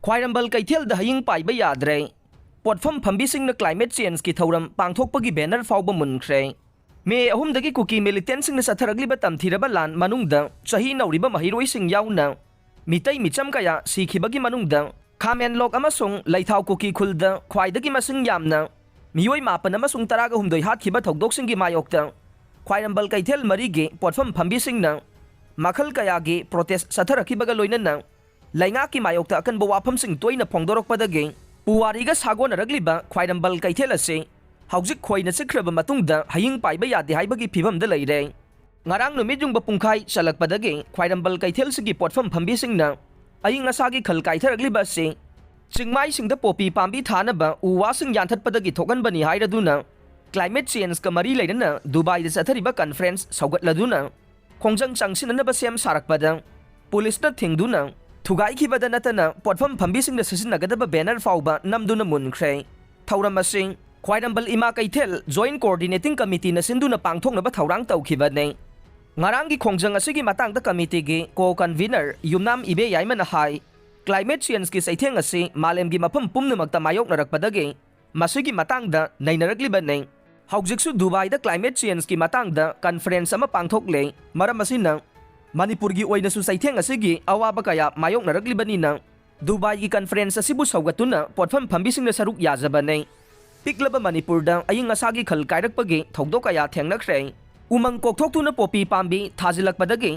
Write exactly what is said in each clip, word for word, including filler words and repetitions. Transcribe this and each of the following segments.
ꯈ꯭ꯋꯥꯏꯔꯝꯕꯟ ꯀꯩꯊꯦꯜꯗ ꯍꯌꯤꯡ ꯄꯥꯏꯕ ꯌꯥꯗ꯭ꯔꯦ꯫ ꯄꯣꯠꯐꯝ ꯐꯝꯕꯤꯁꯤꯡꯅ climate changeꯀꯤ ꯊꯧꯔꯝ ꯄꯥꯡꯊꯣꯛꯄꯒꯤ banner ꯐꯥꯎꯕ ꯃꯨꯟꯈ꯭ꯔꯦ꯫ ꯃꯦ ꯑꯍꯨꯝꯗꯒꯤ ꯀꯨꯀꯤ militantꯁꯤꯡꯅ ꯆꯠꯊꯔꯛꯂꯤꯕ ꯇꯝꯊꯤꯔꯕ ꯂꯥꯟ ꯃꯅꯨꯡꯗ ꯆꯍꯤ ꯅꯧꯔꯤꯕ ꯃꯍꯩꯔꯣꯏꯁꯤꯡ ꯌꯥꯎꯅ ꯃꯤꯇꯩ ꯃꯤꯆꯝ ꯀꯌꯥ ꯁꯤꯈꯤꯕꯒꯤ ꯃꯅꯨꯡꯗ ꯈꯥꯃꯦꯟꯂꯣꯛ ꯑꯃꯁꯨꯡ ꯂꯩꯊꯥꯎ ꯀꯨꯀꯤ ꯈꯨꯜꯗ ꯈ꯭ꯋꯥꯏꯗꯒꯤ ꯃꯁꯤꯡ ꯌꯥꯝꯅ ꯃꯤꯑꯣꯏ ꯃꯥꯄꯟ ꯑꯃꯁꯨꯡ ꯇꯔꯥꯒ ꯍꯨꯝꯗꯣꯏ ꯍꯥꯠꯈꯤꯕ ꯊꯧꯗꯣꯛꯁꯤꯡꯒꯤ ꯃꯥꯌꯣꯛꯇ ꯈ꯭ꯋꯥꯏꯔꯝꯕꯟ ꯀꯩꯊꯦꯜ ꯃꯔꯤꯒꯤ ꯄꯣꯠꯐꯝ ꯐꯝꯕꯤꯁꯤꯡꯅ ꯃꯈꯜ ꯀꯌꯥꯒꯤ protest ꯆꯠꯊꯔꯛꯈꯤꯕꯒ ꯂꯣꯏꯅꯅ ꯂꯩꯉꯥꯛꯀꯤ ꯃꯥꯌꯣꯛꯇ ꯑꯀꯟꯕ ꯋꯥꯐꯝꯁꯤꯡ ꯇꯣꯏꯅ ꯐꯣꯡꯗꯣꯔꯛꯄꯗꯒꯤ ꯄꯨꯋꯥꯔꯤꯒ ꯁꯥꯒꯣꯟꯅꯔꯛꯂꯤꯕ ꯈ꯭ꯋꯥꯏꯔꯝꯕꯟ ꯀꯩꯊꯦꯜ ꯑꯁꯤ ꯍꯧꯖꯤꯛ ꯈꯣꯏꯅ ꯆꯤꯛꯈ꯭ꯔꯕ ꯃꯇꯨꯡꯗ ꯍꯌꯤꯡ ꯄꯥꯏꯕ ꯌꯥꯗꯦ ꯍꯥꯏꯕꯒꯤ ꯐꯤꯕꯝꯗ ꯂꯩꯔꯦ꯫ ꯉꯔꯥꯡ ꯅꯨꯃꯤꯠ ꯌꯨꯡꯕ ꯄꯨꯡꯈꯥꯏ ꯆꯜꯂꯛꯄꯗꯒꯤ ꯈ꯭ꯋꯥꯏꯔꯝꯕꯟ ꯀꯩꯊꯦꯜꯁꯤꯒꯤ ꯄꯣꯠꯐꯝ ꯐꯝꯕꯤꯁꯤꯡꯅ ꯑꯏꯪ ꯑꯁꯥꯒꯤ ꯈꯜ ꯀꯥꯏꯊꯔꯛꯂꯤꯕ ꯑꯁꯤ ꯆꯤꯡꯃꯥꯏꯁꯤꯡꯗ ꯄꯣꯄꯤ ꯄꯥꯝꯕꯤ ꯊꯥꯅꯕ ꯎ ꯋꯥꯁꯤꯡ ꯌꯥꯟꯊꯠꯄꯗꯒꯤ ꯊꯣꯛꯍꯟꯕꯅꯤ ꯍꯥꯏꯔꯗꯨꯅ climate changeꯀ ꯃꯔꯤ ꯂꯩꯅꯅ ꯗꯨꯕꯥꯏꯗ ꯆꯠꯊꯔꯤꯕ conference ꯁꯧꯒꯠꯂꯗꯨꯅ ꯈꯣꯡꯖꯪ ꯆꯪꯁꯤꯟꯅꯅꯕ ꯁꯦꯝ ꯁꯥꯔꯛꯄꯗ ꯄꯨꯂꯤꯁꯅ ꯊꯤꯡꯗꯨꯅ ꯊꯨꯒꯥꯏꯈꯤꯕꯗ ꯅꯠꯇꯅ ꯄꯣꯠꯐꯝ ꯐꯝꯕꯤꯁꯤꯡꯅ ꯁꯤꯖꯤꯟꯅꯒꯗꯕ banner ꯐꯥꯎꯕ ꯅꯝꯗꯨꯅ ꯃꯨꯟꯈ꯭ꯔꯦ꯫ ꯊꯧꯔꯝ ꯑꯁꯤ ꯈ꯭ꯋꯥꯏꯔꯝꯕꯟ ꯏꯃꯥ ꯀꯩꯊꯦꯜ Joint Coordinating Committeeꯅ ꯁꯤꯟꯗꯨꯅ ꯄꯥꯡꯊꯣꯛꯅꯕ ꯊꯧꯔꯥꯡ ꯇꯧꯈꯤꯕꯅꯤ꯫ ꯉꯔꯥꯡꯒꯤ ꯈꯣꯡꯖꯪ ꯑꯁꯤꯒꯤ ꯃꯇꯥꯡꯗ committeeꯒꯤ co-convener ꯌꯨꯝꯅꯥꯝ ꯏꯕꯦꯌꯥꯏꯃꯅ ꯍꯥꯏ, climate changeꯀꯤ ꯆꯩꯊꯦꯡ ꯑꯁꯤ ꯃꯥꯂꯦꯝꯒꯤ ꯃꯐꯝ ꯄꯨꯝꯅꯃꯛꯇ ꯃꯥꯌꯣꯛꯅꯔꯛꯄꯗꯒꯤ ꯃꯁꯤꯒꯤ ꯃꯇꯥꯡꯗ ꯅꯩꯅꯔꯛꯂꯤꯕꯅꯤ꯫ ꯍꯧꯖꯤꯛꯁꯨ ꯗꯨꯕꯥꯏꯗ climate changeꯀꯤ ꯃꯇꯥꯡꯗ conference ꯑꯃ ꯄꯥꯡꯊꯣꯛꯂꯦ꯫ ꯃꯔꯝ ꯑꯁꯤꯅ ꯃꯅꯤꯄꯨꯔꯒꯤ ꯑꯣꯏꯅꯁꯨ ꯆꯩꯊꯦꯡ ꯑꯁꯤꯒꯤ ꯑꯋꯥꯕ ꯀꯌꯥ ꯃꯥꯌꯣꯛꯅꯔꯛꯂꯤꯕꯅꯤꯅ ꯗꯨꯕꯥꯏꯒꯤ conference ꯑꯁꯤꯕꯨ ꯁꯧꯒꯠꯇꯨꯅ ꯄꯣꯠꯐꯝ ꯐꯝꯕꯤꯁꯤꯡꯅ ꯁꯔꯨꯛ ꯌꯥꯖꯕꯅꯤ꯫ ꯄꯤꯛꯂꯕ ꯃꯅꯤꯄꯨꯔꯗ ꯑꯏꯪ ꯑꯁꯥꯒꯤ ꯈꯜ ꯀꯥꯏꯔꯛꯄꯒꯤ ꯊꯧꯗꯣꯛ ꯀꯌꯥ ꯊꯦꯡꯅꯈ꯭ꯔꯦ꯫ ꯎꯃꯪ ꯀꯣꯛꯊꯣꯛꯇꯨꯅ ꯄꯣꯄꯤ ꯄꯥꯝꯕꯤ ꯊꯥꯖꯤꯜꯂꯛꯄꯗꯒꯤ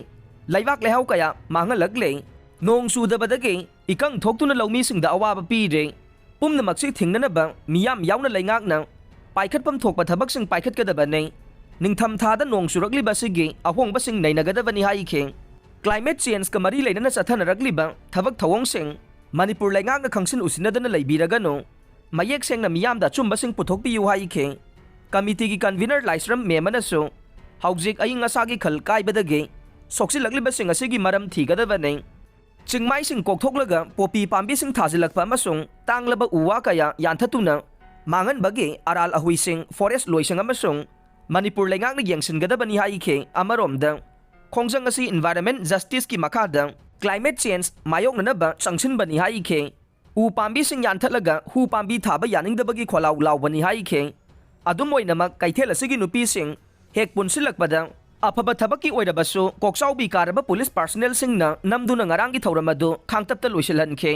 ꯂꯩꯕꯥꯛ ꯂꯩꯍꯥꯎ ꯀꯌꯥ ꯃꯥꯡꯍꯜꯂꯛꯂꯦ꯫ ꯅꯣꯡ ꯆꯨꯗꯕꯗꯒꯤ ꯏꯀꯪ ꯊꯣꯛꯇꯨꯅ ꯂꯧꯃꯤꯁꯤꯡꯗ ꯑꯋꯥꯕ ꯄꯤꯔꯦ꯫ ꯄꯨꯝꯅꯃꯛꯁꯤ ꯊꯤꯡꯅꯅꯕ ꯃꯤꯌꯥꯝ ꯌꯥꯎꯅ ꯂꯩꯉꯥꯛꯅ ꯄꯥꯏꯈꯠꯐꯝ ꯊꯣꯛꯄ ꯊꯕꯛꯁꯤꯡ ꯄꯥꯏꯈꯠꯀꯗꯕꯅꯤ꯫ ꯅꯤꯡꯊꯝꯊꯥꯗ ꯅꯣꯡ ꯆꯨꯔꯛꯂꯤꯕ ꯑꯁꯤꯒꯤ ꯑꯍꯣꯡꯕꯁꯤꯡ ꯅꯩꯅꯒꯗꯕꯅꯤ ꯍꯥꯏꯈꯤ꯫ Climate changeꯀ ꯃꯔꯤ ꯂꯩꯅꯅ ꯆꯠꯊꯅꯔꯛꯂꯤꯕ ꯊꯕꯛ ꯊꯧꯑꯣꯡꯁꯤꯡ ꯃꯅꯤꯄꯨꯔ ꯂꯩꯉꯥꯛꯅ ꯈꯪꯁꯤꯟ ꯎꯁꯤꯟꯅꯗꯅ ꯂꯩꯕꯤꯔꯒꯅꯨ꯫ ꯃꯌꯦꯛ ꯁꯦꯡꯅ ꯃꯤꯌꯥꯝꯗ ꯑꯆꯨꯝꯕꯁꯤꯡ ꯄꯨꯊꯣꯛꯄꯤꯌꯨ ꯍꯥꯏꯈꯤ꯫ Committeeꯒꯤ convener ꯂꯥꯏꯁ꯭ꯔꯝ ꯃꯦꯝꯃꯅꯁꯨ ꯍꯧꯖꯤꯛ ꯑꯏꯪ ꯑꯁꯥꯒꯤ ꯈꯜ ꯀꯥꯏꯕꯗꯒꯤ ꯁꯣꯛꯆꯤꯜꯂꯛꯂꯤꯕꯁꯤꯡ ꯑꯁꯤꯒꯤ ꯃꯔꯝ ꯊꯤꯒꯗꯕꯅꯤ꯫ ꯆꯤꯡꯃꯥꯏꯁꯤꯡ ꯀꯣꯛꯊꯣꯛꯂꯒ ꯄꯣꯄꯤ ꯄꯥꯝꯕꯤꯁꯤꯡ ꯊꯥꯖꯤꯜꯂꯛꯄ ꯑꯃꯁꯨꯡ ꯇꯥꯡꯂꯕ ꯎ ꯋꯥ ꯀꯌꯥ ꯌꯥꯟꯊꯠꯇꯨꯅ ꯃꯥꯡꯍꯟꯕꯒꯤ ꯑꯔꯥꯜ ꯑꯍꯨꯏꯁꯤꯡ forest ꯂꯣꯏꯁꯪ ꯑꯃꯁꯨꯡ ꯃꯅꯤꯄꯨꯔ ꯂꯩꯉꯥꯛꯅ ꯌꯦꯡꯁꯤꯟꯒꯗꯕꯅꯤ ꯍꯥꯏꯈꯤ꯫ ꯑꯃꯔꯣꯝꯗ ꯈꯣꯡꯖꯪ ꯑꯁꯤ environment justiceꯀꯤ ꯃꯈꯥꯗ climate change ꯃꯥꯌꯣꯛꯅꯅꯕ ꯆꯪꯁꯤꯟꯕꯅꯤ ꯍꯥꯏꯈꯤ꯫ ꯎ ꯄꯥꯝꯕꯤꯁꯤꯡ ꯌꯥꯟꯊꯠꯂꯒ ꯍꯨ ꯄꯥꯝꯕꯤ ꯊꯥꯕ ꯌꯥꯅꯤꯡꯗꯕꯒꯤ ꯈꯣꯜꯂꯥꯎ ꯂꯥꯎꯕꯅꯤ ꯍꯥꯏꯈꯤ꯫ ꯑꯗꯨꯝ ꯑꯣꯏꯅꯃꯛ, ꯀꯩꯊꯦꯜ ꯑꯁꯤꯒꯤ ꯅꯨꯄꯤꯁꯤꯡ ꯍꯦꯛ ꯄꯨꯟꯁꯤꯜꯂꯛꯄꯗ ꯑꯐꯕ ꯊꯕꯛꯀꯤ ꯑꯣꯏꯔꯕꯁꯨ ꯀꯣꯛꯆꯥꯎꯕꯤ ꯀꯥꯔꯕ ꯄꯨꯂꯤꯁ ꯄꯥꯔꯁꯅꯦꯜꯁꯤꯡꯅ ꯅꯝꯗꯨꯅ ꯉꯔꯥꯡꯒꯤ ꯊꯧꯔꯝ ꯑꯗꯨ ꯈꯥꯡꯇꯞꯇ ꯂꯣꯏꯁꯤꯜꯍꯟꯈꯤ꯫